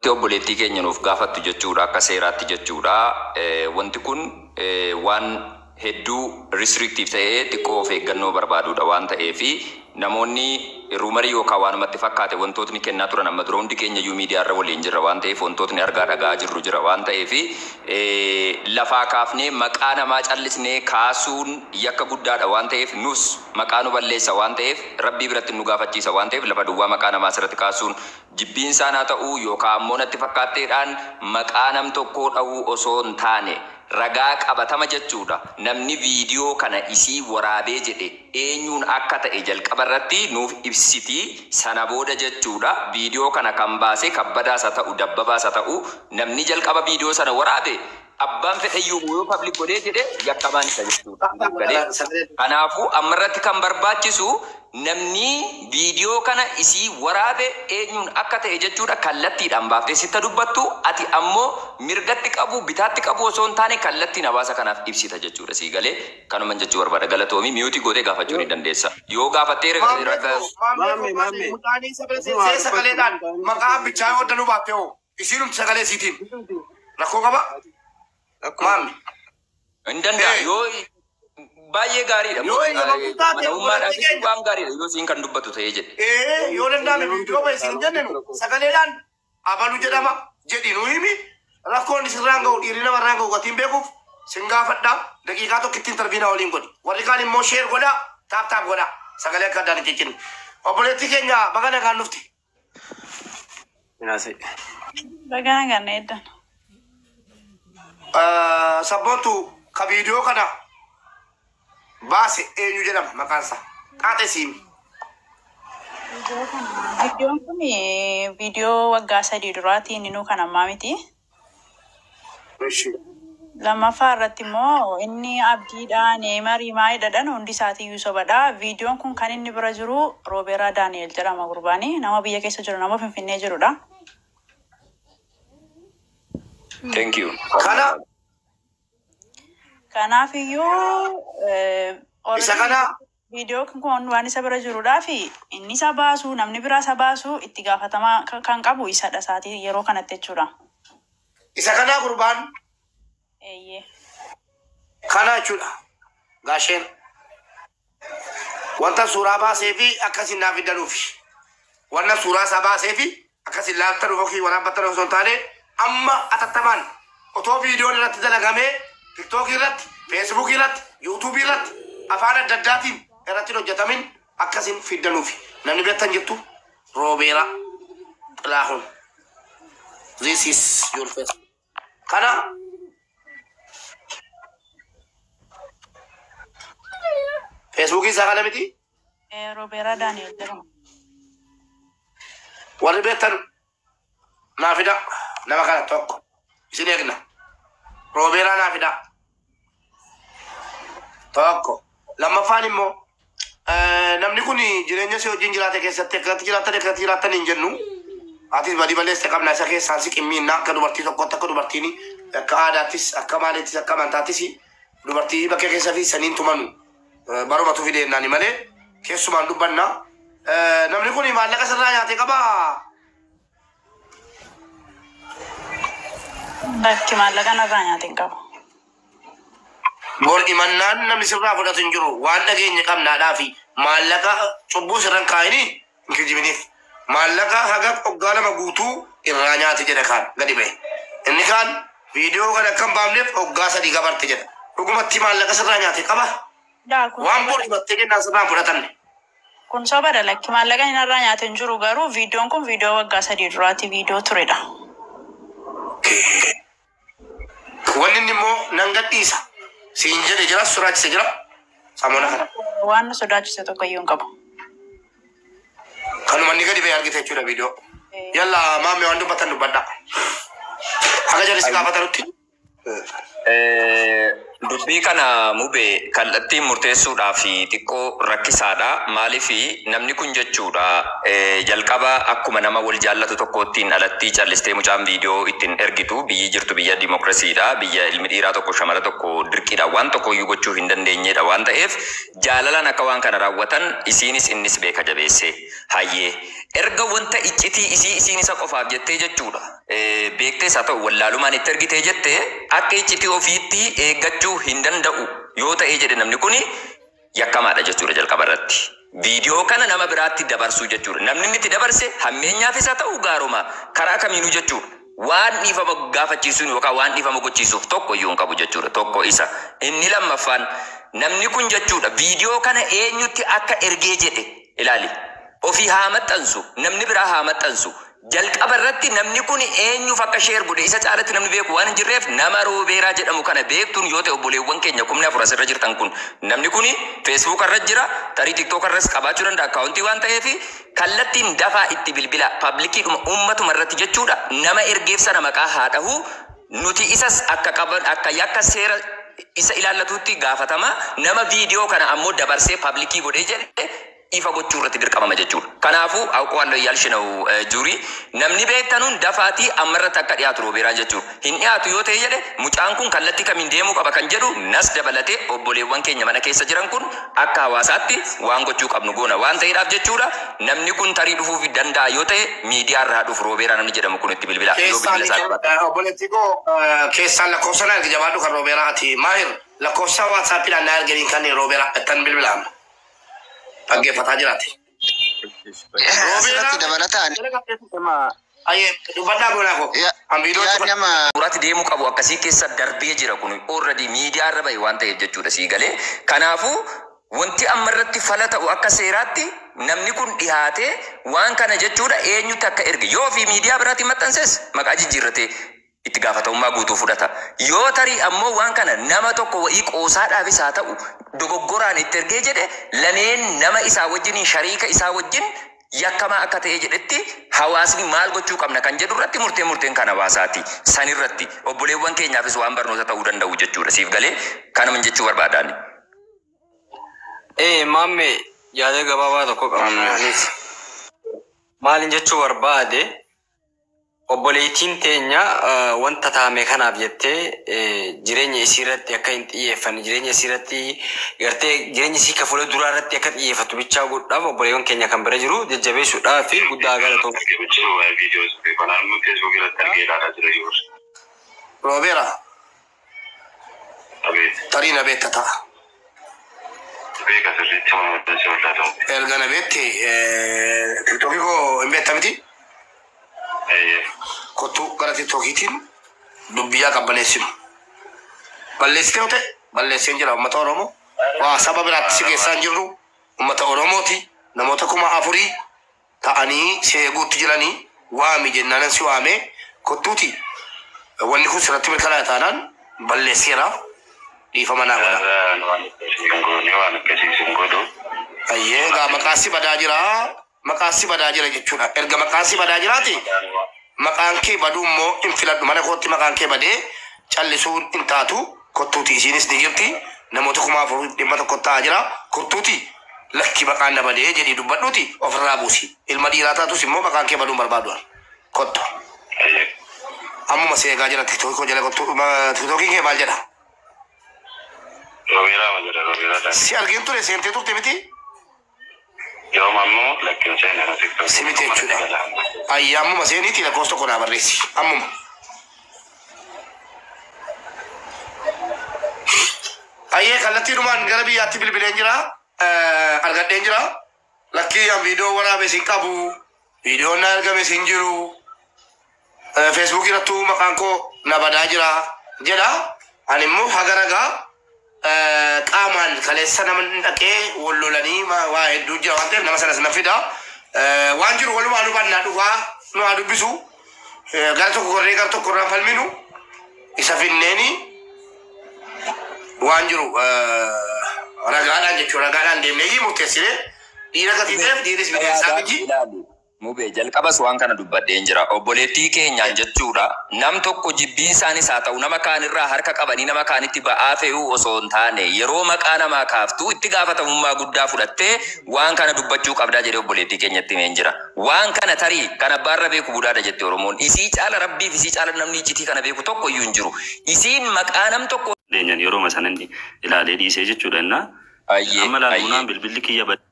Obboleettii keenya nuuf gaafattu jechuudha, akka seeraatti jechuudha. Wanti kun waan hedduu restrictive ta'ee xiqqoo of eeggannoo barbaadudha waan ta'eefi, namoonni rumorii yookaan waanumatti fakkaate wantootni kennaa turan amma dura, hundi keenya iyyuu miidiyaarra waliin jirra waan ta'eef, wantootni argaa dhagaa jirru jira waan ta'eefi, lafaa kaafnee maqaa namaa callisnee kaasuun yakka guddaadha waan ta'eef, nus maqaa nu balleessa waan ta'eef, Rabbii biratti nu gaafachiisa waan ta'eef, lafa duwwaa maqaa namaa asirratti kaasuun jibbiinsaan haa ta'uu yookaan ammoo natti fakkaatteedhaan maqaa nam tokkoo dhahuu osoo hin taane, ragaa qabatama jechuudha. Namni viidiyoo kana isii waraabee jedhe eenyuun akka ta'e jalqaba irratti nuuf ibsiti. Sana booda jechuudha, viidiyoo kana kan baase Kabbadaas haa ta'u, Dabbabaas haa ta'u, namni jalqaba viidiyoo sana waraabe, abbaan fedhayyuu yoo public godhee jedhe, yakkamaan isa jechuudha. Galee? Kanaafuu ammarratti kan barbaachisu namni viidiyoo kana isii waraabe eenyuun akka ta'e jechuudha, kallattiidhaan baaftee sitta dubbattu. Ati ammoo mirgatti qabu bitaatti qabu osoo hin taane, kallattiin hawaasa kanaaf ibsita jechuudha. Sii galee? Kanuman jechuu barbaada. Galatoomii. Mute gootee gaafachuu ni dandeessa yoo gaafattee. Maammee, maammee. Mucaanii sagalee sagaleedhaan maqaa abbichaa yoo danuu baatte hoo, isiinumti sagalee isiitiin rakkoo qaba? Maammi. Hin danda'a yoo, baay'ee gaariidha. Yoo eeyyamamtuu taate, Mana'ummaadhaaf obboleettii keenya. waan gaariidha yoo isiin kan dubbatu ta'ee jedhe. Ee, yoo danda'ame viidiyoo bahe isin jennenu sagaleedhaan abalu jedhama jedhi nu himi. Rakkoon isirraan ga'u, dhiirri namarraan ga'u gatiin beekuuf sin gaafadha. Daqiiqaa tokko ittiin tarbiina waliin godhi. Warri kaan immoo share godhaa, tap tap godhaa, sagalee akka addaan hin ciccinne. Obboleettii keenya, baga nagaan dhufte. Minaasee. Baga nagaan eeddan. Sabboontu, ka viidiyoo kana baase eenyu jedhama maqaan isaa? Xaaxe siimi. Viidiyoon kun viidiyoo waggaa 3 duraatiin, inni kan ammaa miti. Ishi. Lammaffaa irratti immoo inni abdiidhaan marii maayidhaadhaan hundi isaatiiyyuu sobadha. Viidiyoon kun kan inni bira jiru Roobeeraa Daani'el jedhama gurbaanii, nama biyya keessa jiru, nama Finfinnee jirudha. Thank you. Kana Kanaaf iyyuu isa kana viidiyoo kun waan isa bira jirudhaa fi inni isa baasu, namni biraa isa baasu, itti gaafatamaa kan qabu isadha isaatii yeroo kanatti jechuudha. Isa kana gurbaan Eeyyee. kana jechuudha. Gaasheen wanta suuraa baasee fi akkasin naaf fiddanuufi. Wanna suuraa isaa baasee fi akkasin laaltanuuf yookiin waraabbattanuuf osoo hin taane, amma atattamaan otoo viidiyoon irratti dalagamee TikTokii irratti, Facebookii irratti, YouTubeii irratti, afaan adda addaatiin irratti hin hojjetamin akkasin fiddanuufi. Namni beektan jirtu? Roobeera Xilaahun. This is your face. Kana Facebookii isaa kana miti. Roobeeraa Daani'el jedhama. Warri beektan naa fida nama kana tokko. Isin eegna. Roobeeraa naa fida. Tokko. Lammaffaan immoo namni kun jireenya si wajjin jiraate keessatti akkatti jiraattan, akkatti jiraattan hin jennu. Atis badii balleessite qabna, isa keessaan si qimmiinna akka dubartii tokkotti, akka dubartiin, akka aadaattis, akka maaliittis, akka amantaattis dubartii bakka keessa fi saniin tumanu barumatu fideennaani malee keessumaan dubbanna. Namni kun maallaqa sirraa nyaate qabaa? Bakki maallaqa narraa nyaate hin qabu. Bor imannaan namni sirraa fudhatu hin jiru. Waan dhageenye qabnaadhaa fi maallaqa cubbuu sirran kaayini hin kijibiniif. Maallaqa haga waggaa 2 guutuu irraa nyaate jedha kaan gadi ba'e. Inni kaan viidiyoo kana akka hin baafneef waggaa 3 gabarte jedha. Dhugumatti maallaqa sirraa nyaate qaba? Daa kun Waan bor himattee jennaan sirraa hin fudhatanne. Kun sobadha, lakki, maallaqa inni narraa nyaate hin jiru, garuu viidiyoon kun viidiyoo waggaa 3 duraati, viidiyoo turedha. Wanni inni immoo nan gadhiisa siin jedhe jira, sodaachise jira samoona kana? Waan na sodaachise tokko iyyuu hin qabu. Kanuma inni gadi ba'e argite jechuudha viidiyoo. Yalla maammee, waan dubbatan dubbadha. Haga jarri si gaafatanutti. Dubbii kana mube kallattiin murteessuudhaaf xiqqoo rakkisaadha. Maaliif, namni kun jechuudha jalqaba akkuma nama wal jaallatu tokkoottiin alatti callistee mucaan viidiyoo ittiin ergitu, biyyi jirtu biyya dimookirasiidha. Biyya ilmi dhiiraa tokko shamara tokko dirqiidhaan waan tokko iyyuu gochuu hin dandeenyedha waan ta'eef, jaalalaan akka waan kana raawwatan isiinis innis beeka jabeesse. Hayyee. Erga wanta iccitii isii isiin isa qofaaf jettee jechuudha. Beektees haa ta'u wallaalumaan itti ergitee jettee akka iccitii ofiitti eeggachuu hin danda'u yoo ta'ee jedhe namni kuni yakkamaadha jechuudha jalqaba irratti. Viidiyoo kana nama biraatti dabarsuu jechuudha. Namni inni itti dabarse hammeenyaafis haa ta'u gaaroma karaa kamiinuu jechuudha. Waan dhiifama gaafachiisuun yookaan waan dhiifama gochiisuuf tokko iyyuu hin qabu jechuudha. Tokko isa. Inni lammaffaan namni kun jechuudha viidiyoo kana eenyutti akka ergee jedhe ilaali. Ofii haa maxxansu, namni biraa haa maxxansu. Jalqaba irratti namni kun eenyuuf akka share godhe isa caalatti namni beeku waan hin jirreef nama Roobeeraa jedhamu kana beektuun yoo ta'e obboleewwan keenya 4,000 asirra jirtan kun namni kun Facebook irra jira, tarii TikTok irras qabaachuu danda'a akkaawuntii waan ta'eef kallattiin dafaa itti bilbila pablikiidhuma uummatuma irratti jechuudha nama ergeef sana maqaa haa dhahu nuti isas akka qaban akka yakka seera isa ilaallatutti gaafatama nama viidiyoo kana ammoo dabarsee public godhee jedhe ifa gochuu irratti dirqamama jechuudha. Kanaafuu awqawaallo እያልሽ ነው ጁሪ namni beektanuun dafaatii ammarratti akka dhiyaatu Roobeeraan jechuudha. Hin dhiyaatu yoo ta'e jedhe mucaan kun kallattii kamiin deemuu qaba kan jedhu nas dabalatee obboleewwan keenya mana keessa jiran kun akka hawaasaatti waan gochuu qabnu goona waan ta'eedhaaf jechuudha. Namni kun tarii dhufuuf danda'a yoo ta'e miidiyaa irraa dhufu Roobeeraa namni jedhamu kun itti bilbila yoo bilbila isaa qabaate. Obboleetti koo keessaan lakkoofsa na erge jabaadhu kan Roobeeraati. Maahir lakkoofsa WhatsAppiidhaan na erganii kan Roobeeraa ittan bilbilaama. Dhaggeeffataa jiraate. Asirratti dabalataan Ayyee dubbadhaa boonaa koo. An viidiyoo yaa nama Suuratti deemuu qabu akkasii keessa darbee jira kun already miidiyaa irra bahe waan ta'eef jechuudha sii galee. Kanaafuu wanti amma irratti fala ta'u akka seeraatti namni kun dhihaatee waan kana jechuudha eenyutti akka erge yoo fi miidiyaa biraatti maxxanses maqaa jijjiirratee itti gaafatamummaa guutuu fudhata. Yoo tarii ammoo waan kana nama tokko wa'ii qoosaadhaafis haa ta'u dogoggoraan itti ergee jedhe lameen nama isaa wajjin shariika isaa wajjin yakkamaa akka ta'e jedhetti hawaasni maal gochuu qabna kan jedhu irratti murtee murteen kan hawaasaati. Sanirratti obboleewwan keenyaafis waan barnoota ta'uu danda'u jechuudha. Siif galee kanuma jechuu barbaadaani. Maamme yaada gabaabaa tokko qaba. Maalin jechuu barbaade obboleettiin teenya wanta taame kanaaf jettee jireenya isii irratti akka hin xiyyeeffanne jireenya isii irratti gartee jireenya isii ka fuula duraa irratti akka xiyyeeffattu bichaa godhuudhaaf obboleewwan keenya kan bira jiru jajjabeessuudhaaf fi guddaa galatoom. Roobeera tarii na beekta ta'a. Erga na beekte TikTokii koo hin beekta miti? Kottu gara TikTokiitiin dubbiyaa qabbaneessinu. Balleessitee yoo ta'e balleesseen jira uummata Oromoo. Waa saba biraatti si keessaa hin jirru uummata Oromooti. Namoota 4,000 ta'anii si eeguutti jiranii waami jennaanan si waamee kottuuti. Wanni kun sirratti mirkanaa'e taanaan balleesseera dhiifama naa godha. Ayyee gaa maqaan si badaa jira maqaan si badaa jira jechuudha. Erga maqaan si badaa jiraati maqaan kee baduu immoo hin filadhu mana kootti maqaan kee badee callisuun hin taatu kottuuti isiinis ni jirti namoota 4,100 ta'aa jira kottuuti lakki maqaan na badee jedhii dubbadhuuti ofirraa buusi ilma dhiiraa taatus immoo maqaan kee baduu hin barbaadu kottu. Ammuma si eegaa jira TikTokii koo jala kottu TikTokiin kee maal jedha? Si argin ture seentee turte miti? Si miti jechuudha. Ayyaa ammuma seeniiti lakkoofsa tokko naa barreessi ammuma. Ayyee kallattiidhumaan gara biyyaatti bilbileen jira argadheen jira lakkii an viidiyoo waraabes hin qabu viidiyoon na argames hin jiru Feesbuukii irrattuu maqaan koo na badaa jira jedha ani immoo haga ragaa qaamaan kaleessa nama dhaqee wal lolanii waa hedduu jira waan ta'eef nama sanas na fida waan jiru walumaa hubannaa dhugaa nu haa dubbisu gara tokko gorree gara tokko irraan falminu isa finneeni waan jiru ragaadhaan jechuudha ragaadhaan deemnee murteessinee dhiira gatii ta'eef dhiiris bineensaa miti. Mubee jalqabas waan kana dubbadheen jira. Obboleettii keenyaan jechuudha. Nam tokko jibbiinsaanis haa ta'u nama kaanirraa harka qabanii nama kaanitti ba'aa fe'uu osoo hin taane yeroo maqaa namaa kaaftuu itti gaafatamummaa guddaa fudhattee waan kana dubbachuu qabdaa jedhee obboleettii keenyatti himeen jira. Waan kana tarii kan abbaarra beeku budaadha jette Oromoon. Isii caala rabbiif isii caala namni iccitii kana beeku tokko iyyuu hin jiru. Isiin maqaa nam tokko Leenyan yeroo sanan ilaalee dhiisee jechuudha innaa. Ayyee Amma laaluunaan ayyee. bilbilli kiyya badee.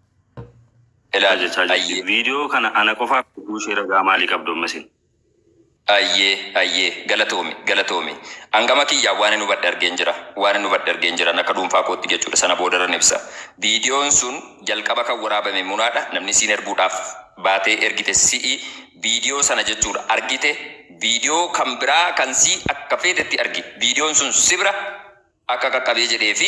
Ilaali. Jechaa jirti. Ayyee. Viidiyoo kana ana qofaaf erguu ishee ragaa maalii qabdu ammasin? Ayyee, ayyee, galatoomi, galatoomi. Hangama kiyyaa waan inni hubadhe argeen jira. Waan inni hubadhe argeen jira. Akka dhuunfaa kootti jechuudha. Sana boodarran ibsa. Viidiyoon sun jalqaba kan waraabame munaadha. Namni siin erguudhaaf baatee ergite si'i. Viidiyoo sana jechuudha. Argite viidiyoo kan biraa kan si akka feetetti argi. Viidiyoon sun si bira akka qaqqabee jedhee fi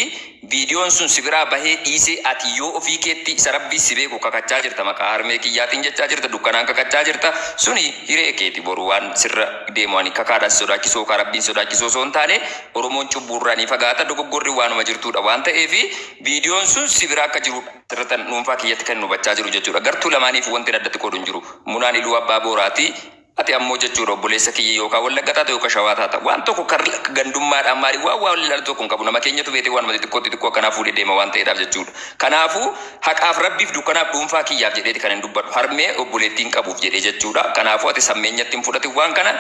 viidiyoon sun si biraa bahee dhiisee, ati yoo ofii keetti isa Rabbii si beeku kakachaa jirta, maqaa harmee kiyyaatiin jechaa jirta, dukkanaan kakachaa jirta, suni hiree keeti. Boru waan sirra deemu ani kakaadhaan sodaachisoo kaa Rabbiin sodaachisoo osoo hin taane, Oromoon cubbuurraa ni fagaata, dogoggorri waanuma jirtudha waan ta'eefi viidiyoon sun si bira akka jirudha. Sirritan dhuunfaa kiyyatti kan nu hubachaa jiru jechuudha. Gartuu lamaaniif wanti addatti qoodu hin jiru. Munaan Iluu Abbaa Booraati. Ati ammoo jechuudha obboleessa kiyya, yookaan Wallagga taata yookaan Shawaa taata. Waan tokko kar gandummaadhaan maali waan ilaalu tokko hin qabu. Nama keenyatu beetee waan xixiqqoo xixiqqoo akkanaa fuudhee deema waan ta'eedhaaf jechuudha. Kanaafuu haqaaf Rabbiif dukkanaaf dhuunfaa kiyyaaf jedheeti kan hin dubbadhu. Harmee obboleettiin qabuuf jedhee jechuudha. Kanaafuu ati sammeenyatti hin fudhatin waan kana.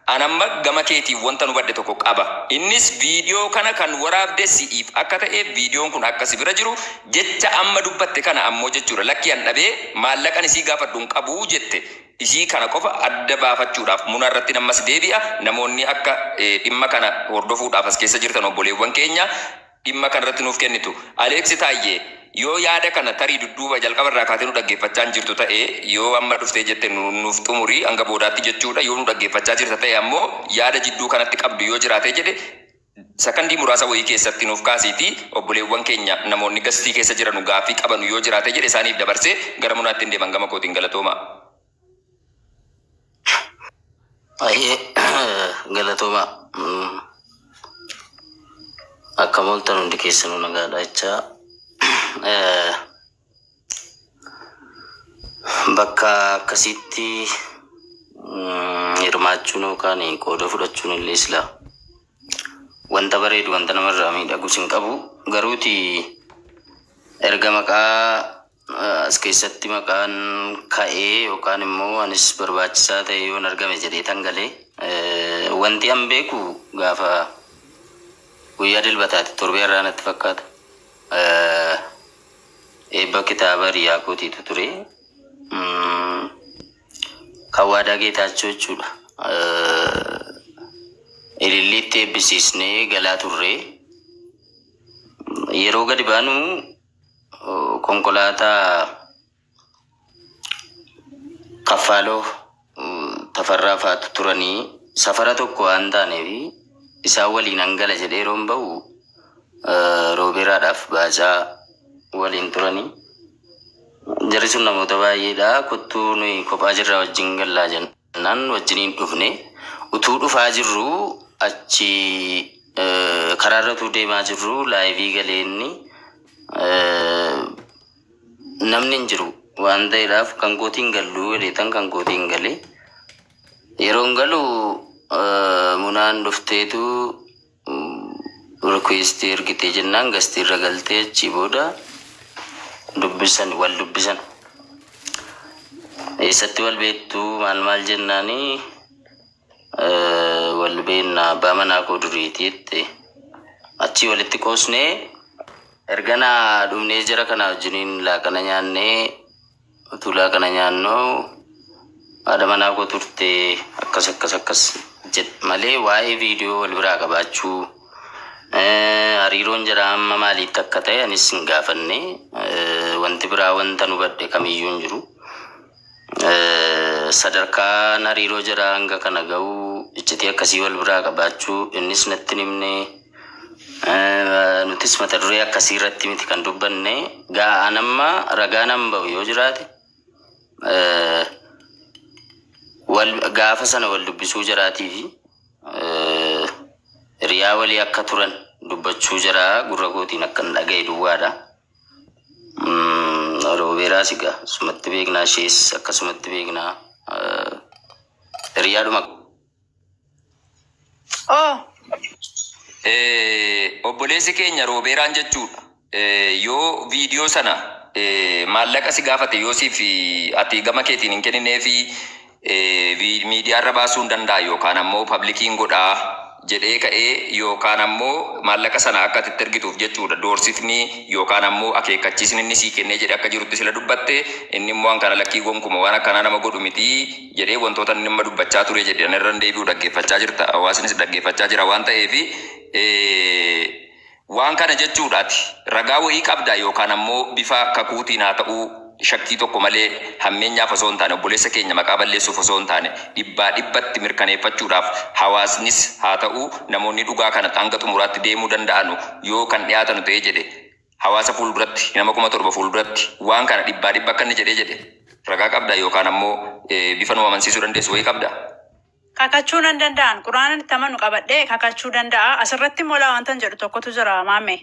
Anamma gama keetiif wanta nu badde tokko qaba. Innis viidiyoo kana kan waraabde si'iif akka ta'e, viidiyoon kun akka si bira jiru jecha amma dubbatte kana ammoo jechuudha. Lakki an dhabee maallaqan isii gaafadhu hin qabuu jette. Isii kana qofa adda baafachuudhaaf muna irratti ammas deebi'a. Namoonni akka dhimma kana hordofuudhaaf as keessa jirtan, obboleewwan keenya, dhimma kana irratti nuuf kennitu. Aleeksi Taayyee, yoo yaada kana tarii dudduuba jalqaba irraa kaatee nu dhaggeeffachaa hin jirtu ta'e, yoo amma dhuftee jette nuuf xumurii hanga boodaatti jechuudha. Yoo nu dhaggeeffachaa jirta ta'e ammoo yaada jidduu kanatti qabdu yoo jiraate jedhe sakandii muraasa wayii keessatti nuuf kaasiiti, obboleewwan keenya namoonni gastii keessa jiran gaaffii qabanu yoo jiraate jedhe isaaniif dabarsee gara munaatti hin deeman. Gama kootiin galatooma. Baay'ee galatooma. Akkam ooltan hundi keessanuu? Nagaadha jechaa. Bakka akkasitti hirmaachuun yookaan qooda fudhachuun illee silaa wanta bareedu, wanta namarraa miidhagus hin qabu. Garuuti erga maqaa as keessatti maqaan ka'ee yookaan immoo anis barbaachisaa ta'e yoon argame jedhee tangalee, wanti an beeku gaafa guyyaa Dilbataati, torbee irraa natti fakkaata. Eebba kitaaba hiriyaa kootiitu ture. Kan Waadaa Geetaachoo jechuudha. Ililliitti eebbisiisnee galaa turre. Yeroo gadi baanu konkolaataa Kaffaaloo Tafarraa fa'aatu turanii, safara tokko waan taaneef isaan waliin hangala jedhee yeroon bahu Roobeeraadhaaf Baacaa waliin turanii. Jarri sun namoota baay'eedha. "Kottuu, nuyi kophaa jirra, wajjin gallaa" jennaan wajjiniin dhufne. Utuu dhufaa jirru, achi karaarra utuu deemaa jirru, live galee inni namni hin jiru waan ta'eedhaaf kan kootiin galluu jedheetan kan kootiin galee. Yeroon galu munaan dhufteetu request ergitee jennaan gastii irra galtee achii booda dubbisan, wal dubbisan. "Eessatti wal beektuu? Maal maal?" jennaanii, "Wal beekna, abbaa manaa koo duriiti" jette. Achii walitti qoosnee erga naa dhumnee jara kana wajjiniin laaqana nyaannee, utuu laaqana nyaannoo haadha manaa koo turte akkas akkas akkas jedhe malee waa'ee viidiyoo wal biraa qabaachuu, hariiroon jara amma maaliitti akka ta'e anis hin gaafanne. Wanti biraa wanta nu badhe kamiyyuu hin jiru. Sadarkaan hariiroo jara hanga kana ga'uu, iccitii akkasii wal biraa qabaachuu innis natti hin himne. Nutis mata duree akkasii irratti miti kan dubbanne. Ga'aan amma ragaa nan ba'u yoo jiraate wal gaafa sana wal dubbisuu jaraatii fi hiriyaa walii akka turan dubbachuu jaraa gurra kootiin akkan dhaga'e duwwaadha. Roobeeraas egaa sumatti beeknaa, ishees akkasumatti beeknaa. Hiriyaadhuma. Oh, Obboleessi keenya Roobeeraan jechuudha. Yoo viidiyoo sana maallaqa si gaafate, yoo siif ati gama keetiin hin kenninee fi miidiyaarra baasuu hin danda'a yookaan ammoo public iin godhaa. jedhee ka'ee yookaan ammoo maallaqa sana akka ati itti ergituuf jechuudha doorsifni yookaan ammoo akeekkachiisni inni sii kennee jedhe akka jirutti sila dubbatte, inni immoo waan kana lakkii gonkumaa waan akkanaa nama godhu miti jedhee wantoota inni amma dubbachaa ture jedhe irra deebi'u dhaggeeffachaa jirta, hawaasnis dhaggeeffachaa jira waan ta'eef, waan kana jechuudhaati ragaa wayii qabda yookaan ammoo bifa kakuutiin haa ta'uu, shakkii tokko malee, hammeenyaaf osoo hin taane, obboleessa keenya maqaa balleessuuf osoo hin taane, dhibbaa dhibbatti mirkaneeffachuudhaaf, hawaasnis haa ta'u namoonni dhugaa kana hanga xumuraatti deemuu danda'anu yoo kan dhiyaatanu ta'ee jedhe, hawaasa fuulduratti, nama 7,000 fuulduratti waan kana dhibbaa dhibba akka inni jedhee jedhe ragaa qabda yookaan ammoo bifa nu amansiisuu dandeessu wayii qabda. Kakachuu nan danda'an, quraana itti amanu qabadhee kakachuu danda'a. Asirratti immoo laa wantan jedhu tokkotu jira, maamme.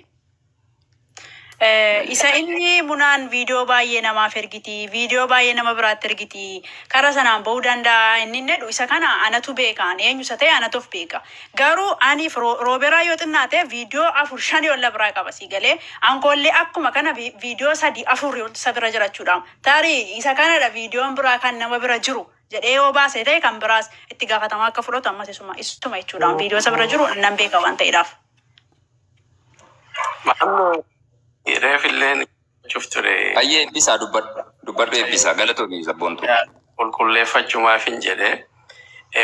Isa inni munaan viidiyoo baay'ee namaaf ergiti, viidiyoo baay'ee nama biraatti ergiti, karaa sanaan bahuu danda'a inni jedhu, isa kana anatu beeka, ani eenyu isa ta'e anatu of beeka. Garuu ani Rooberaa yoo xinnaate viidiyoo afur shanii ol biraa qaba, sii galee? Ankoollee akkuma kana viidiyoo sadii afur ol isa bira jirachuudha. Tarii isa kanadha viidiyoon biraa kan nama bira jiru jedhee yoo baase ta'e, kan biraas itti gaafatamaa akka fudhatu ammas isuma jechuudha. Viidiyoo isa bira jiru nan beeka waan ta'eedhaaf. Maammoo reefilleen gochuuf ture. Ayyee, eebbisaa, dubbadhu, dubbadhu eebbisaa, galatoomii sabboontu. Qulqulleeffachumaaf hin jedhe.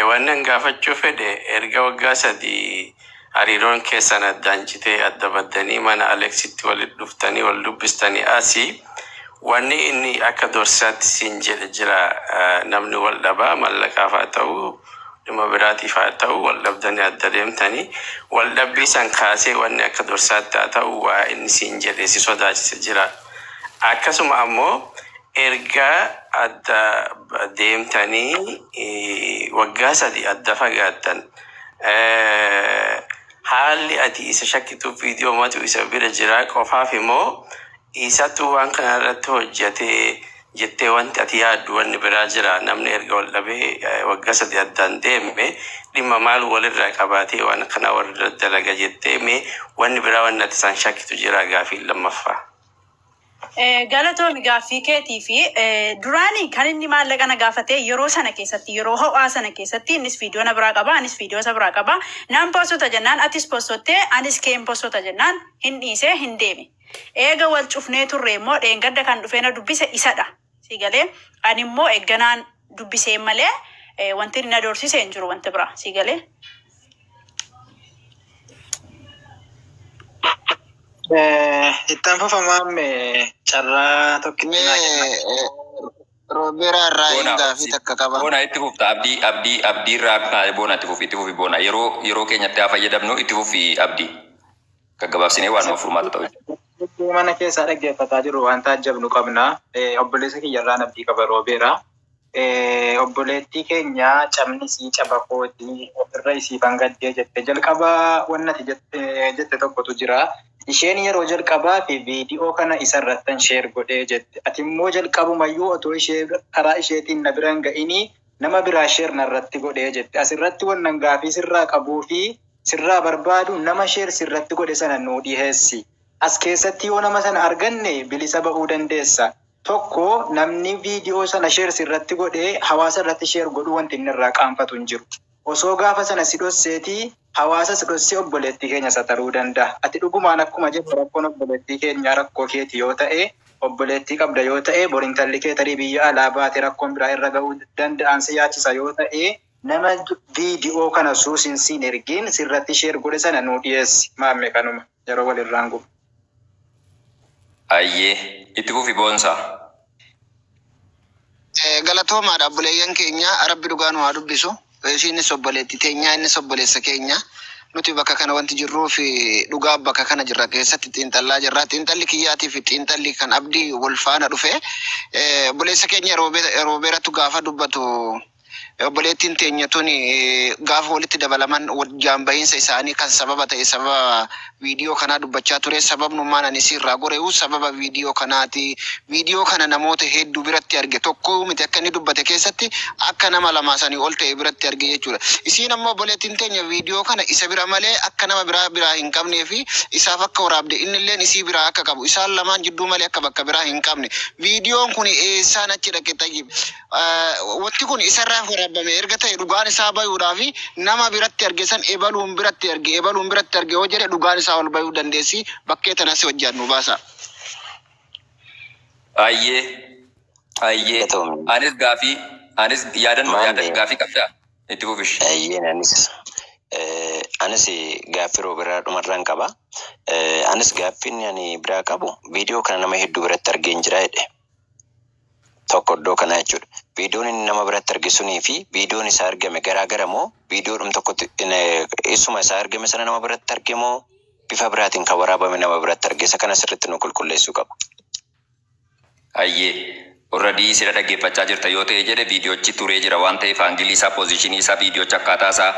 Wanni an gaafachuu fedhe, erga waggaa 3 hariiroon keessan addaan citee, adda baddanii, mana Aleksitti walitti dhuftanii wal dubbistanii asii, wanni inni akka dorsaatti siin jedhe jira? Namni wal dhabaa mallaqaaf haa ta'u, dhimma biraatiif haa ta'u, wal dhabdanii adda deemtanii, wal dhabbii san kaasee wanni akka dorsaatti haa ta'u waa inni siin jedhe si sodaachise jira? Akkasuma ammoo erga adda deemtanii waggaa 3 adda fagaattan, haalli ati isa shakkituuf viidiyoo matu isa bira jira qofaaf immoo isatu waan kana irratti hojjetee jettee wanti ati yaaddu wanni biraa jira? Namni erga wal dhabee waggaa 3 addaan deeme dhimma maal walirraa qabaatee waan kana walirra dalaga jettee, mee wanni biraa wanni ati isaan shakkitu jira? Gaafii lammaffaa. Galatoomi gaaffii keetii fi duraanii kan inni maallaqa na gaafate yeroo sana keessatti, yeroo ho'aa sana keessatti, innis viidiyoo na biraa qaba, anis viidiyoo isa biraa qaba. Naan poostota jennaan, atis poostottee, anis keen poostota jennaan, hin dhiisee hin deeme. Eega wal cufnee turre immoo dheengadda kan dhufee na dubbise isadha. Si galee? Ani immoo eegganaan dubbisee malee wanti inni na doorsise hin jiru wanti biraa. Si galee? Ittaan fufamaame, carraa tokkitti naa kenna. Mee Roobeeraa irraa hin Boona gaafii takka qaba. Boona, itti fufta. Abdii, abdii, abdii irraa boona, itti fufi, itti fufi boona, yeroo keenyatti haa fayyadamnu. Itti fufi abdii, gaggabaabsinee waanuma furmaata ta'u. Mana keessaa dhaggeeffataa jiru waan taajjabnu qabna. Obboleessa kiyyarraan abdii qaba, Roobeera. Obboleettii keenya cabni isii caba kootii, ofirra isiifan gaddee jette, jalqaba wanni ati jette tokkotu jira. Isheen yeroo jalqabaa fi viidiyoo kana isarrattan share godhee jette. Ati immoo jalqabumayyuu otoo ishee karaa isheetiin na bira hin ga'inii nama biraa share narratti godhee jette. Asirratti wannan gaafii sirraa qabuu fi sirraa barbaadu, nama share sirratti godhe sana nuu dhiheessi. As keessatti yoo nama sana arganne bilisa ba'uu dandeessa. Tokko, namni viidiyoo sana share sirratti godhee hawaasa irratti share godhuu wanti inni irraa qaanfatu hin jiru. Osoo gaafa sana si dhosseetii hawaasa si dhossee obboleettii keenya sataruu danda'a. Ati dhugumaan akkuma jettu rakkoon obboleettii keenyaa rakkoo keeti yoo ta'e, obboleettii qabda yoo ta'e, borintalli kee tarii biyya alaa baate rakkoon biraa irra ga'uu danda'an si yaachisa yoo ta'e, nama viidiyoo kana suusin siin ergiin sirratti share godhe sana nuu dhiyeessi. Maamme, kanuma yeroo walirraan gubu. Ayyee, itti fufi boonsaa. Galatoomaadha obboleeyyan keenya, rabbi dhugaa nu haa dubbisu. Isiinis obboleettii teenya, innis obboleessa keenya. Nuti bakka kana wanti jirruu fi dhugaa bakka kana jirra keessatti xiinxallaa jirra. Xiinxalli kiyyaatii fi xiinxalli kan abdii wal faana dhufe. Obboleessa keenya Roobeeratu gaafa dubbatu, obboleettiin teenya tuni gaafa walitti dabalaman jaanbahiinsa isaanii kan sababa ta'e sababa viidiyoo kanaa dubbachaa ture. Sababnummaan ani sirraa gore'u sababa viidiyoo kanaati. Viidiyoo kana namoota hedduu biratti arge, tokko miti, akka inni dubbate keessatti akka nama lamaa sanii ol ta'e biratti arge jechuudha. Isiin ammoo obboleettiin teenya viidiyoo kana isa bira malee akka nama biraa biraa hin qabnee fi isaaf akka waraabde, innilleen isii biraa akka qabu, isaan lamaan jidduu malee akka bakka biraa hin qabne. Viidiyoon kun eessaan achi dhaqe? Tayyib, wanti kun isarraa waraabame. waraabame erga ta'e dhugaan isaa bayuudhaa fi nama biratti arge san ebaluun biratti arge ebaluun biratti arge yoo jedhe dhugaan isaa ol bayuu dandeessi bakkee tanas hojjaan nu baasa. Ayyee. Ayyee. Anis gaafii anis yaadannoo yaada gaafii qabdaa. Itti fufish. Ayyeen anis gaaffii Rooberaa dhumarraan qaba. Anis gaaffiin ani biraa qabu viidiyoo kana nama hedduu biratti argeen jira jedhe. Tokko iddoo kana jechuudha. Viidiyoon inni nama biratti arge sunii fi viidiyoon isaa argame garaa gara moo viidiyoodhum tokkotti isuma isaa argame sana nama biratti arge moo bifa biraatiin kan waraabame nama biratti arge isa kana sirriitti nu qulqulleessuu qaba. Ayyee. Already sira dhaggeeffachaa jirta yoo ta'e jedhe viidiyoochi turee jira waan ta'eef angle isaa, position isaa, viidiyoochi akkaataa isaa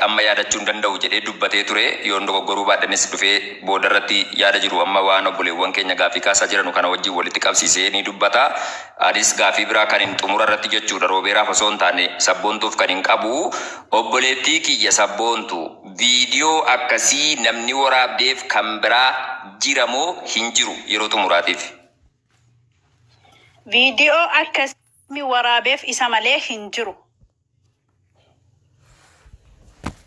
amma yaadachuu hin danda'u jedhee dubbatee ture. Yoon dogoggoruu baadhanis dhufee boodarratti yaada jiru amma waan obboleewwan keenya gaafii kaasaa jiranu kana wajjin walitti qabsiisee ni dubbata. Anis gaafii biraa kan hin xumura irratti jechuudha Roobeeraaf osoo hin taane Sabboontuuf kan hin qabu. Obboleettii kiyya Sabboontu, viidiyoo akkasii namni waraabdeef kan biraa jira moo hin jiru yeroo xumuraatiif? Viidiyoo akkasii waraabeef isa malee hin jiru.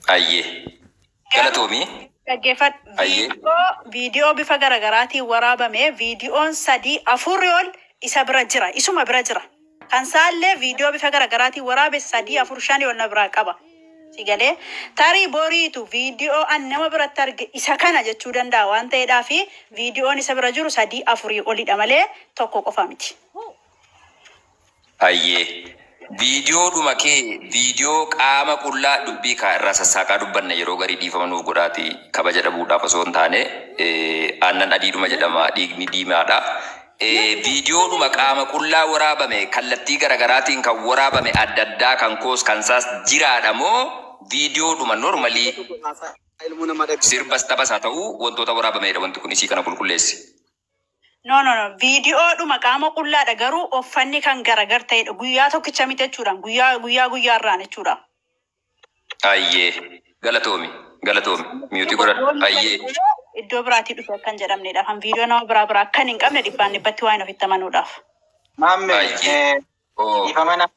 Ayyee. Galatoomii. Dhaggeeffadhu. Ayyee. Viidiyoo bifa garaagaraatiin waraabame viidiyoon sadii afurri ol isa bira jira. Isuma bira jira. Kan isaallee viidiyoo bifa garaagaraatiin waraabe sadii afur shanii ol na biraa qaba. Si galee tarii boriitu viidiyoo an nama biratti arge isa kana jechuu danda'a waan ta'eedhaa fi viidiyoon isa bira jiru sadii afurii olidha malee tokko qofa miti. Ayyee. Viidiyoodhuma kee viidiyoo qaama qullaa dubbii kaa irraa sassaaqaa dubbanna yeroo garii dhiifama nuuf godhaati kabaja dhabuudhaaf osoo hin taane aannan adiidhuma jedhama dhiigni diimaadha. Viidiyoodhuma qaama qullaa waraabame kallattii garaagaraatiin kan waraabame adda addaa kan koos kan saas jiraadha moo viidiyoodhuma normally sirbas taphas haa ta'u wantoota waraabamedha wanti kun isii kana qulqulleessi? No, no, no. Viidiyoodhuma qaama qullaadha garuu uffanni kan garagar ta'edha. Guyyaa tokkicha miti jechuudha. Guyyaa guyyaa guyyaarraan jechuudha. Ayyee, galatoomi, galatoomi, mute godhadhu. Ayyee. Iddoo biraatii dhufe akkan jedhamnedha. Kan viidiyoo nama biraa biraa akkan hin qabne dhibbaan dhibbatti waan ofitti amanuudhaaf. Maamme, dhiifama na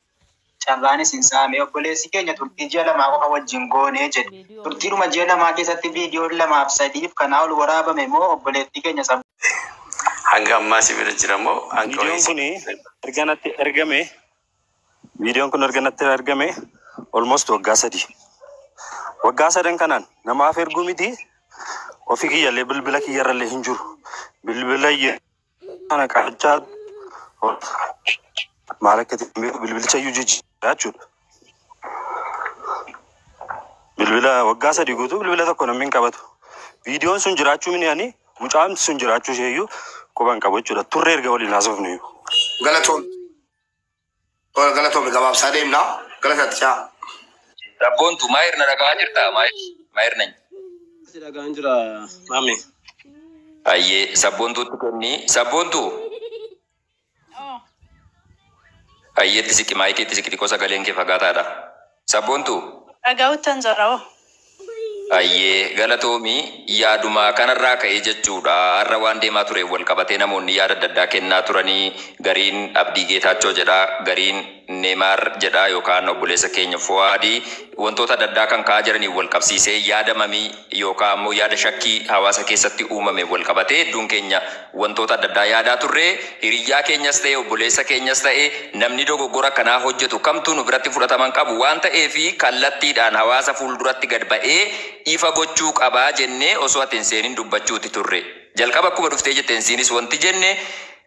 carraanis hin saame obboleessi keenya turtii ji'a 2 qofa wajjin goonee jedhe. Turtiidhuma ji'a 2 keessatti viidiyoon lamaaf sadiif kanaa ol waraabame moo obboleettii keenya sab Hanga ammaa si bira jira moo hanga Viidiyoon kun erga natti ergame, viidiyoon kun erga natti ergame almost waggaa 3. Waggaa sadan kanaan namaaf erguu miti ofii kiyyallee bilbila kiyyarrallee hin jiru. Bilbila kana qabachaa maal akka ta'e hin beeku, bilbilicha iyyuu jijjiiraa jechuudha. Bilbila waggaa 3 guutuu bilbila tokko namni hin qabatu. Viidiyoon sun jiraachuu mini ani mucaan sun jiraachuu ishee iyyuu quba hin qabu jechuudha. Turre erga waliin haasofnu iyyuu. Galatoom. Galatoomi, gabaabsaa deemna. Galatachaa. Sabboontu, maayir na dhagaa jirtaa? Maayir nañ. Si dhagaan jira maami. Ayyee, Sabboontuutti kenni. Sabboontu. Ayyeetti siqi, maayikiitti siqi, xiqqoo sagaleen kee fagaataadha. Sabboontu. Dhagaa'uttan jira hoo. Ayyee, galatoomi, yaaduma kanarraa ka'ee jechuudha. Har'a waan deemaa ture wal qabatee namoonni yaada adda addaa kennaa turanii gariin Abdii Geetaachoo jedha, gariin Neemaar jedha yookaan obboleessa keenya Fuwaadii wantoota adda addaa kan ka'aa jiranii wal qabsiisee yaada mamii yookaan ammoo yaada shakkii hawaasa keessatti uumame wal qabatee hedduun keenya wantoota adda addaa yaadaa turre. Hiriyyaa keenyas ta'e obboleessa keenyas ta'e namni dogoggora kanaa hojjetu kamtuu nu biratti fudhataman qabu waan ta'eefi kallattiidhaan hawaasa fuulduratti gad ba'ee ifa gochuu qabaa jennee osoo ati hin seenin dubbachuuti turre. Jalqaba akkuma dhuftee jetteen siinis wanti jenne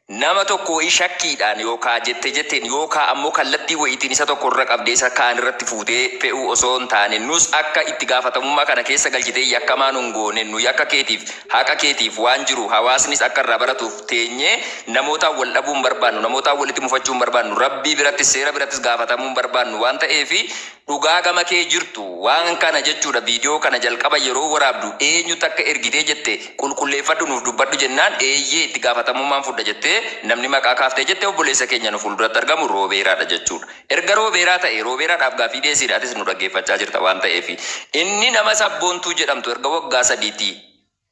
nama tokko shakkiidhaan yookaa jette jetteen yookaa ammoo kallattii wayiitiin isa tokko irra qabdee isa kaan irratti fuutee fe'uu osoo hin taane nus akka itti gaafatamummaa kana keessa galchitee yakkamaa nun goone nu yakka keetiif haqa keetiif waan jiru hawaasnis akka irraa baratuuf teenyee namootaan wal dhabuu hin barbaannu, namootaan walitti mufachuu hin barbaannu, rabbii birattis seera birattis gaafatamuu hin barbaannu waan ta'eefi dhugaa gama kee jirtu waan kana jechuudha. Viidiyoo kana jalqaba yeroo waraabdu eenyutu akka ergitee jette qulqulleeffadhu nuuf dubbadhu jennaan eeyyee itti gaafatamummaan fudha jettee namni maqaa kaaftee jette obboleessa keenya nu fuulduratti argamu Roobeeraadha jechuudha. Erga Roobeeraa ta'e Roobeeraadhaaf gaaffii dhiyeessiidha, atis nu dhaggeeffachaa jirta waan ta'eef. Inni nama Sabboontuu jedhamtu erga waggaa 3tii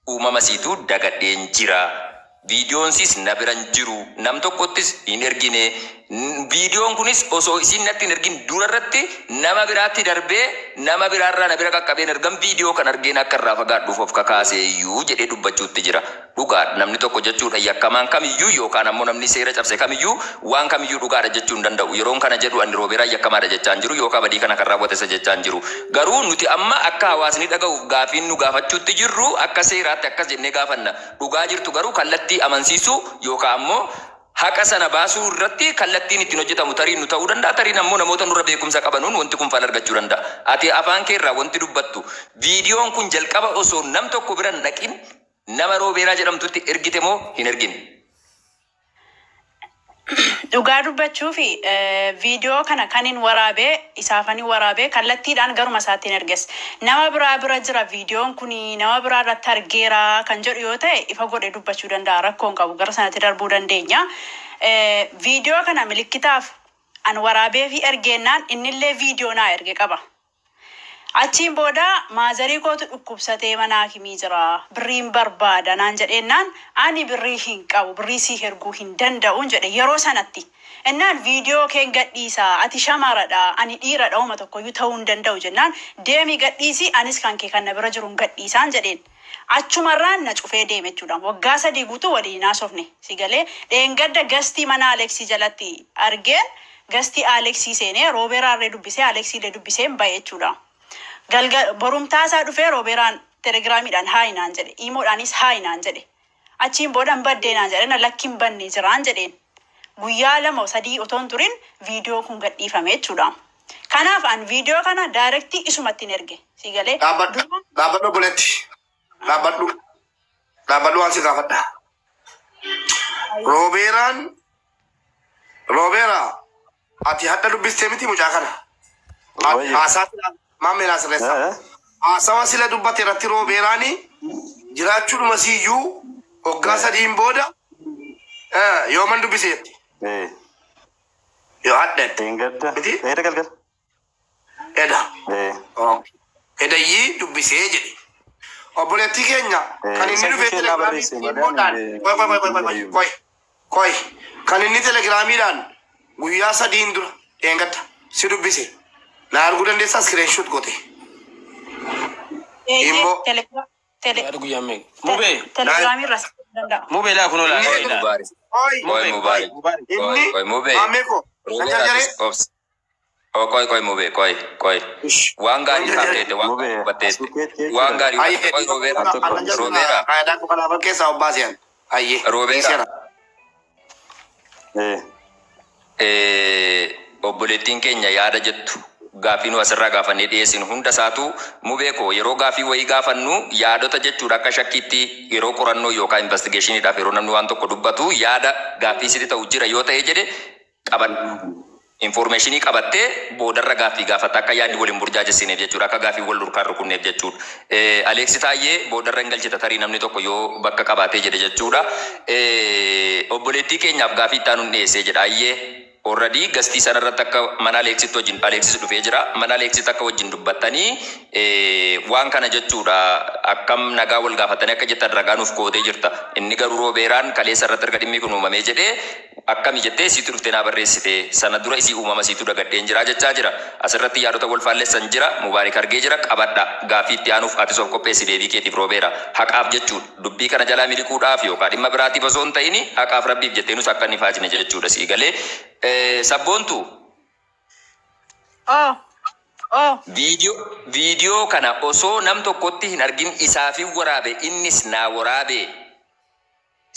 uumama siituu dagadheen jira. Viidiyoon siis na bira hin jiru. Nam tokkottis hin ergine. Viidiyoon kunis osoo isiin natti hin ergin dura irratti nama biraatti darbee, nama biraarraa na bira qaqqabeen, ergan viidiyoo kan argeen akka irraa fagaadhuuf of kakaasee iyyuu jedhee dubbachuutti jira. Dhugaa namni tokko jechuudha, yakkamaan kamiyyuu yookaan ammoo namni seera cabse kamiyyuu waan kamiyyuu dhugaadha jechuu hin danda'u. Yeroon kana jedhu ani Roobeeraa yakkamaadha jechaa hin jiru yookaan badii kana kan raawwate isa jechaa hin jiru. Garuu nuti amma akka hawaasni dhaga'uuf gaafiin nu gaafachuutti jirru akka seeraatti akkas jennee gaafanna. Dhugaa jirtu garuu kallattii amansiisuu yookaan ammoo haqa sana baasuu irratti kallattiin ittiin hojjetamu tarii nu ta'uu danda'a, tariin ammoo namoota nurra beekumsa qabanuun wanti kun fala argachuu danda'a. Ati afaan kee irraa wanti dubbattu, viidiyoon kun jalqaba osoo nam tokko bira hin dhaqin nama Roobeeraa jedhamtutti ergite moo hin ergine? Dhugaa dubbachuu fi viidiyoo kana kan hin waraabee isaafanii waraabee kallattiidhaan garuma isaatti hin erges. Nama biraa bira jira viidiyoon kun, nama biraa irratti argeera kan jedhu yoo ta'e, ifa godhee dubbachuu danda'a, rakkoo hin qabu, gara sanatti darbuu dandeenya. Viidiyoo kana milikkitaaf an waraabee fi ergeennaan innillee viidiyoo naa erge qaba. Achiin booda maazarii kootu dhukkubsatee mana hakimii jira. Birriin barbaada naan jedheennaan, ani birrii hin qabu, birrii sii erguu hin danda'uun jedhe yeroo sanatti. Innaan viidiyoo keen gadhiisaa, ati shamaradha, ani dhiiradha, uma tokkoyyuu ta'uu hin danda'u jennaan, deemi gadhiisii, anis kan kee kan na bira jiru hin gadhiisaan jedheen. Achumarraan na cufee deeme jechuudha. Waggaa 3 guutuu waliin haasofne si galee. Dheengadda gastii mana Aleksii jalatti argeen, gastii Aleksii seenee Roobeeraarree dubbisee, Aleksiillee dubbisee ba'e jechuudha. Galga borumtaa isaa dhufee Roobeeraan telegiraamiidhaan hi naan jedhe, iimoodhaanis hi naan jedhe. Achiin booda hin baddee naan jedhe, na lakki hin banne jiraan jedheen. Guyyaa 2 3 otoo hin turin viidiyoo kun gadhiifame jechuudha. Kanaaf an viidiyoo kana direct isumatti hin erge. Si galee. Dhaabbadhu. Dhaabbadhu obboleetti. Dhaabbadhu. Dhaabbadhu, waan si gaafadha. Roobeeraan, Roobeeraa, ati hadha dubbistee miti mucaa kana? Wayye. Haasaa maammee naa sirreessa. Haasawa sila dubbate irratti Roobeeraani jiraachuudhuma siyyuu waggaa 3n booda yooman dubbise jetti. Yoo hadha jette. Dheengadda. Miti? Eeda galgal. Eda. Edayyii dubbisee jedhe. Obboleettii keenya kan inni Isa dhufee ishee naa telegiraamii barreesse malee imoodhaan ani qoy qoy qoy qoy qoy qoy qoy, kan inni telegiraamiidhaan guyyaa 3n dura dheengadda si dubbise na arguu dandeessaa, screenshot goote. Eeyyee. Immoo Yaada guyyaa meeqa? Mubee. Telegiraamii irra si danda'a. Mubee, laa kunoo laa. Qoy Laa. Mubaarik. Qoy. Qoy Mubaarik. Qoy Inni qoy Mubee. maammee koo nan Roobeeraa jarjaree. obsi. Oh, qoy qoy Mubee, qoy qoy. Waan gaarii kaafteette, waan gaarii Mubee hubatteette. asukeetti Waan jechuudha. gaarii Ayyee. hubatte. Qoy Roobeeraa. Al tokko. Annan Roobeeraa. faayidaa koo kanaafan keessaa obbaasiyan. Ayyee. Roobeeraa. Dhiiseera. Obboleettiin keenya yaada jettu gaafii nu asirraa gaafannee dhiyeessinu hunda isaatu, Mubee koo, yeroo gaafii wayii gaafannu yaadota jechuudha, akka shakkiitti yeroo qorannoo yookaan investigationiidhaaf yeroo namni waan tokko dubbatu yaada gaaffii sitti ta'u jira yoo ta'e jedhe qabadhu. Informationii qabattee boodarra gaaffii gaafata, akka yaadni waliin burjaajessineef jechuudha, akka gaaffii wal durkaan rukunneef jechuudha. Aleeksi Taayyee boodarra hin galchita, tarii namni tokko yoo bakka qabaatee jedhe jechuudha. Obboleettii keenyaaf gaaffii itti aanuun dhiyeessee jedha. Ayyee, already gastii sana irratti akka mana Aleeksitti wajjin Aleeksis dhufee jira. Mana Aleeksitti akka wajjin dubbattanii waan kana jechuudha, akkam nagaa wal gaafatanii akka jettan ragaa nuuf kootee jirta. Inni garuu Roobeeraan kaleessa irratti erga dhimmi kun uumamee jedhee akkami jettee siitu dhuftee naa barreessite, sana dura isii uumama siitu dagadheen jira jechaa jira. Asirratti yaadota wal faallessan jira. Mubaarik argee jira, qabadha. Gaaffii itti aanuuf atis of qopheessi deebii keetiif, Roobeera. Haqaaf jechuudha. Dubbii kana jalaa miliquudhaaf yookaan dhimma biraatiif osoo hin ta'in haqaaf rabbiif jettee nus akka inni faajine jechuudha sii galee. Sabboontu. Oh. Oh. Viidiyoo kana osoo nam tokkotti hin argin isaafin waraabe, innis naa waraabe.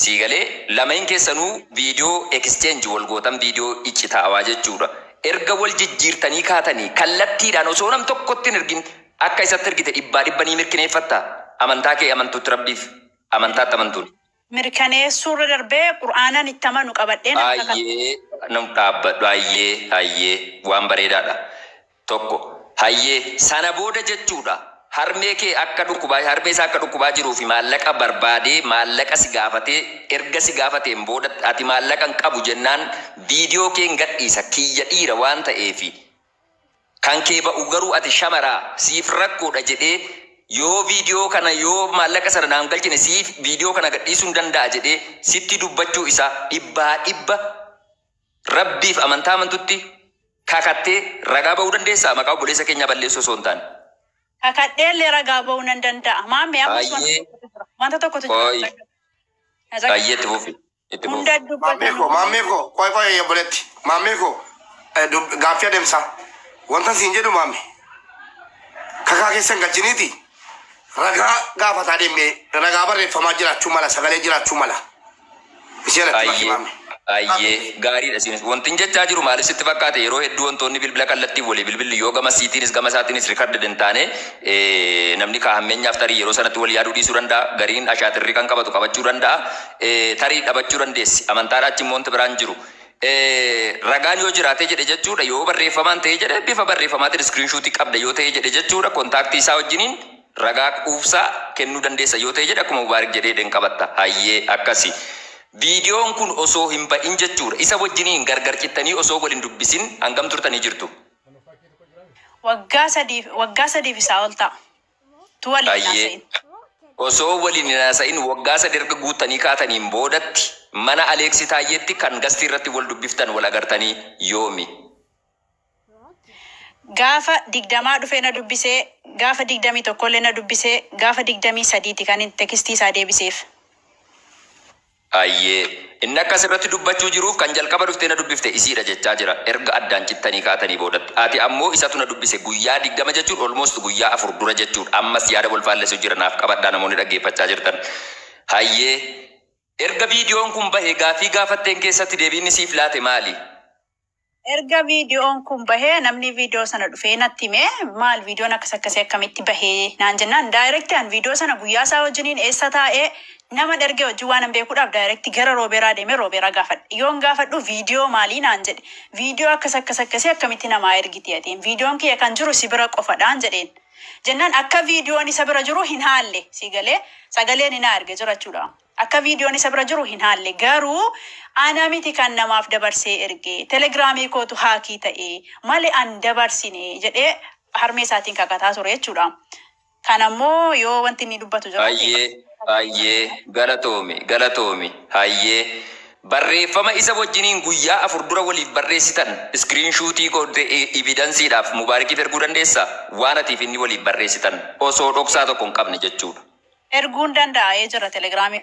Sii galee, lameen keessanuu viidiyoo exchange wal gootan, viidiyoo iccitaawaa jechuudha. Erga wal jijjiirtanii kaatanii kallattiidhaan osoo nam tokkotti hin ergin akka isatti ergite dhibbaa dhibba ni mirkaneeffatta. Amantaa kee amantuutti rabbiif amantaatti amantuun. Mirkaneessuurra darbee qur'aanaan itti amanu qabadhee nama kakata. Ayyee, nam dhaabbadhu, ayyee ayyee, waan bareedaadha. Tokko hayyee, sana booda jechuudha, harmee kee akka dhukkubaa, harmee isaa akka dhukkubaa jiruu fi maallaqa barbaadee maallaqa si gaafatee, erga si gaafateen booda ati maallaqa hin qabu jennaan viidiyoo kee hin gadhiisa, kiyya dhiira waan ta'eefi kan kee ba'u garuu ati shamaraa siif rakkoodha jedhee, yoo viidiyoo kana, yoo maallaqa sana naan galchine siif viidiyoo kana gadhiisuu hin danda'a jedhee sitti dubbachuu isaa dhibbaa dhibba Rabbiif amantaa amantutti kakattee ragaa ba'uu dandeessaa maqaa obboleessa keenyaa balleessuu osoo hin taane? Kakadheellee ragaa ba'uu nan danda'a. Maammee ammas wanta Ayyee. tokkotu jira. Wanta tokkotu jira. Qoy. Ayyee, itti fufi. Itti fufi. Hunda Maammee dubbatan. koo, maammee koo, qoy qoy obboleetti. Maammee koo, gaaffii adeemsa. Wanta siin jedhu maamme. Kakaa keessan galchiniiti. Ragaa gaafataa deemnee ragaa barreeffamaa jiraachuu mala, sagalee jiraachuu mala. Isheen atti bakki Ayyee. maamme. Ayyee, gaariidha isinis. Wanti hin jechaa jiru maaliif sitti fakkaate? Yeroo hedduu wantoonni bilbila kallattii walii bilbilli yoo gama siitiinis gama isaatiinis record hin taane, namni kaa'ammeenyaaf tarii yeroo sanatti wal yaaduu dhiisuu danda'a. Gariin ashaatirrii kan qabatu qabachuu danda'a. Tarii dhabachuu dandeessi. Amantaadhaa achi immoo wanti biraan jiru. Ragaan yoo jiraate jedhe jechuudha, yoo barreeffamaan ta'e jedhe, bifa barreeffamaatiin screenshotii qabda yoo ta'e jedhe jechuudha, contactii isaa wajjiniin ragaa quubsaa kennuu dandeessa yoo ta'e jedhe, akkuma Mubaarik jedhee den qabatta. Hayyee, akkasi. Viidiyoon kun osoo hin ba'in jechuudha, isa wajjiniin gargar cittanii osoo waliin dubbisin hangam turtanii jirtu? Waggaa 3, waggaa 3f isaa ol ta'a. Tu waliin Hayyee. haasa'in. Osoo waliin hin haasa'in waggaa 3 erga guuttanii kaataniin boodatti mana Aleeksi Taayyeetti kan guestii irratti wal dubbiftan, wal agartanii yoomi? Gaafa 20 dhufee na dubbisee, gaafa 21llee na dubbisee, gaafa 23ti kan inni textii isaa deebiseef. Ayyee. Inni akkas irratti dubbachuu jiruuf kan jalqaba dhuftee na dubbifte isiidha jechaa jira. Erga addaan cittanii kaatanii boodatti. Ati ammoo isatu na dubbise guyyaa 20 jechuun almost guyyaa 4 dura jechuudha. Ammas yaada wal faallessu jira, naaf qabadhaa namoonni dhaggeeffachaa jirtan. Hayyee. Erga viidiyoon kun bahe gaafii gaafatteen keessatti deebiin siif laate maali? Erga viidiyoon kun bahee namni viidiyoo sana dhufee natti himee, maal viidiyoon akkas akkasii akkamitti bahee naan jennaan, direct an viidiyoo sana guyyaa isaa wajjiniin eessa taa'ee nama ergee wajjin waan hin beekuudhaaf direct gara Roobeeraa deemee Roobeeraa gaafadhe. Yoon gaafadhu viidiyoo maalii naan jedhe. Viidiyoo akkas akkas akkasii akkamitti namaa ergiti atiin? Viidiyoon kiyya kan jiru si bira qofadhaan jedheen. Jennaan akka viidiyoon isa bira jiru hin haalle, si galee, sagaleen hin arge jira jechuudha. Akka viidiyoon isa bira jiru hin haalle, garuu ana miti kan namaaf dabarsee erge, telegiraamii kootu hack ta'e malee an dabarsine jedhee harmee isaatiin kakataa ture jechuudha. Kanammoo yoo wanti inni dubbatu jiraate. Hayyee, hayyee, galatoomi, galatoomi, hayyee. Barreeffama isa wajjiniin guyyaa 4 dura waliif barreessitan screenshotii goote evidenceiidhaaf Mubaarikiif erguu dandeessaa? Waan atiif inni waliif barreessitan osoo dhoksaa tokko hin qabne jechuudha. Erguun danda'ee jira telegiraamii.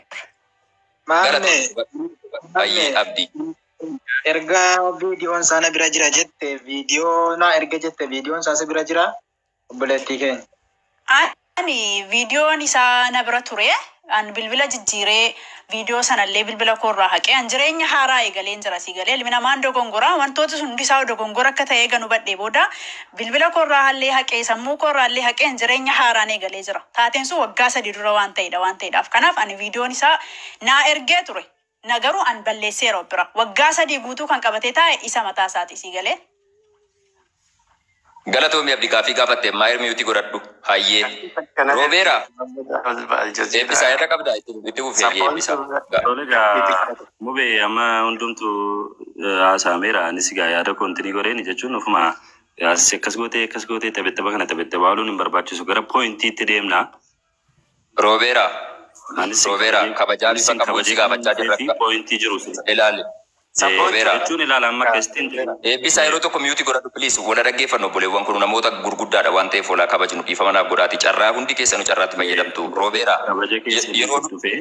Maamme, Galatoomi. Hayyee, Abdii. Erga viidiyoon isaa na bira jira jette, viidiyoo na erga jette, viidiyoon isaa si bira jira, obboleettii keenya? Ani viidiyoon isaa na bira ture. An bilbila jijjiiree viidiyoo sanallee bilbila koorraa haqee an jireenya haaraa eegaleen jira, si galee. Ilmi namaan dogongoraa, wantoota sun hundi isaa dogongora akka ta'e eega hubadhee booda bilbila koorraa hallee haqee, sammuu koorraa illee haqee jireenya haaraan eegalee jira. Taateen sun waggaa 3 dura waan ta'edha waan ta'edhaaf. Kanaaf ani viidiyoon isaa naa ergee ture. Na garuu an balleesseera of bira. Waggaa 3 guutuu kan qabatee taa'e isa mataa isaati, si galee. Galatoomi Abdii, gaaffii gaafatte maayir mute godhadhu. Hayyee. Roobeera. Eebbisaa irra qabdaa, itti fufee eebbisaa. Tole egaa Mubee, amma hundumtuu haasa'ameera. Anis egaa yaada koontinii godheeni jechuun ofuma akkas gootee akkas gootee taphettaba kana taphettaba ooluun hin barbaachisu. Gara pointiitti deemna. Roobeera. Anis Roobeera, kabajaa bifa qabuun si gaafachaa jirra. Pointii jiru. Ilaali. Roobeera. Jechuun ilaala amma akkasitiin. Eebbisaa, yeroo tokko mute godhadhu please. Wala dhaggeeffannu, obboleewwan kun namoota gurguddaadha waan ta'eef walaa kabajnu, dhiifama naaf godhaati. Carraa hundi keessanuu carraatti fayyadamtu. Roobeera. Kabaja keessanii Yeroo dhufee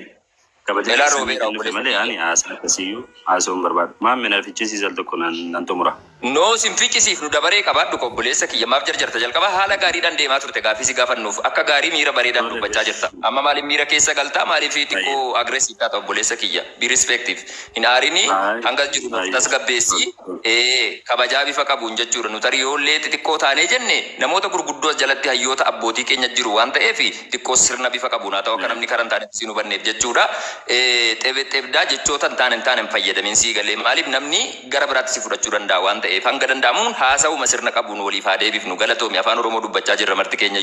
kabaja Ilaa keessanii Roobeera, dhufe malee ani haasaa akkasiyyuu haasa'uu hin barbaadu. Maamme, na fichisiisan tokko nan xumura. No, sin fichisiifnu, dabaree qabaadhu obboleessa kiyya, maaf jarjarta? Jalqaba haala gaariidhaan deemaa turte, gaaffii si gaafannuuf akka gaarii miira bareedaan dubbachaa jirta. Amma maaliif miira keessa galtaa? Maaliif xiqqoo aggressive taata, obboleessa kiyya? Be respective. Hin aarini, hanga jiru nuuf tasgabbeessi. Kabajaa bifa qabuun jechuudha. Nu tarii yoollee xixiqqoo taanee jenne namoota gurguddoo as jalatti hayyoota abbootii keenya jiru waan ta'eef xiqqoo sirna bifa qabuun haa ta'u, akka namni karan taanetti si nu hubanneef jechuudha. Xebxebdaa jechoota hin taane hin fayyadamin, sii galee? Maaliif namni gara biraatti si fudhachuu danda'a waan ta'eef hanga danda'amuun haasa'uma sirna qabuun waliif haa deebifnu. Galatoomi, afaan Oromoo dubbachaa jirra marti keenya.